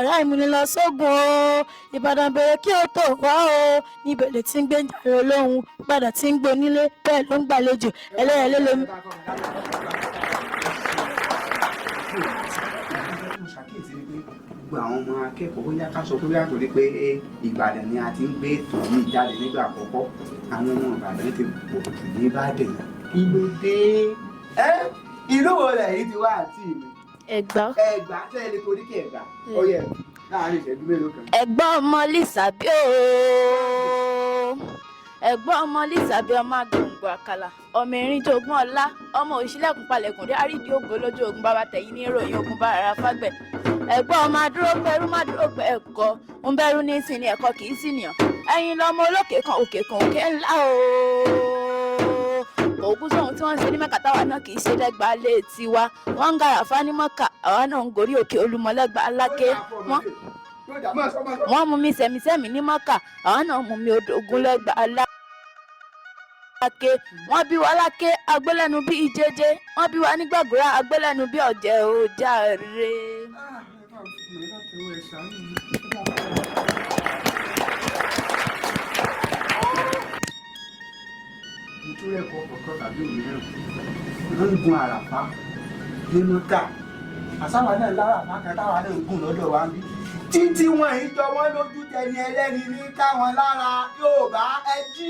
Ọ̀rá ìmúnilọ sógun o. Ìbàdàn bèrè kí o tó wá o. Níbẹ̀ lè ti ń gbé jàre olóhùn. Ìbàdàn ti ń gbé onílé bẹ́ẹ̀ ló ń gbàlejò. Ẹlẹ́yẹlé lomi. Mo ṣàkíyèsí ni pé gbogbo àwọn ọmọ akẹ́kọ̀ọ́, bóyá ká sọ pé bóyá torí pé Ìbàdàn ni a ti ń gbé ètò yìí jáde nígbà àkọ́kọ́, àwọn ọmọ Ìbàdàn ti pọ̀ jù ní Ìbàdàn. Kí ló dé? Ẹ ìlú wo lẹ̀ yìí ti wá àǹtí mi? Ẹ̀gbá. Ẹ̀gbá. Tẹ́ ẹ lè korí kí Ẹ̀gbá ó yẹ láàárín ìṣẹ́jú mélòó kan. Ẹ̀gbọ́n ọmọ Lísàbí ooo, ẹ̀gbọ́n ọmọ Lísàbí, ọmọ agbòǹgbò àkàlà, ọmọ erin jogún ọlá, ọmọ òṣìlẹ̀kùn palẹ̀kùn dé àrídìí ògo lójú ogun, bàbá tẹ̀yìn ní ìròyìn ogun bá ara fágbẹ̀. Ẹ̀gbọ́n ọmọ adúró pẹ̀rú má dúró pẹ̀ ẹ̀kọ́ ń bẹ̀rù ní sin ní ẹ̀kọ́ kì í sì nìyàn. Ẹ̀yin lọmọ olókè kan, òkè kan, òkè ńlá ooo. Òkú sóhun tí wọ́n ń ṣe ní Mẹ́kà táwa náà kì í ṣe lẹ́gbàá lé tiwa. Wọ́n ń gàràfá ní Mọ́kà, àwa náà ń gorí òkè Olúmọlẹ́gbàá aláké. Wọ́n mú mi sẹ̀mísẹ́mì ní Mọ́kà, àwọn náà mú mi odò ogun lẹ́gbàá aláké. Wọ́n bí wa láké agbélẹ́nu bí ìjẹjẹ, wọ́n bí wa nígbàgúrà agbélẹ́nu bí ọ̀jẹ̀ òjàre. Ah, ẹ bá ń fi ẹ látẹwọ́ ẹ ṣàánú mi. Mo tún rẹ̀kọ́ kọ̀ọ̀kan tàbí òmíràn. Wọ́n ń gun àràfá ní Mọ́kà, àsáwà náà láràfá kan táwa náà ń gùn lọ́dọ̀ wa ń bí. Títí wọn ìjọ wọn lójú tẹni ẹlẹ́ni ní káwọn lára yóò bá ẹ jí.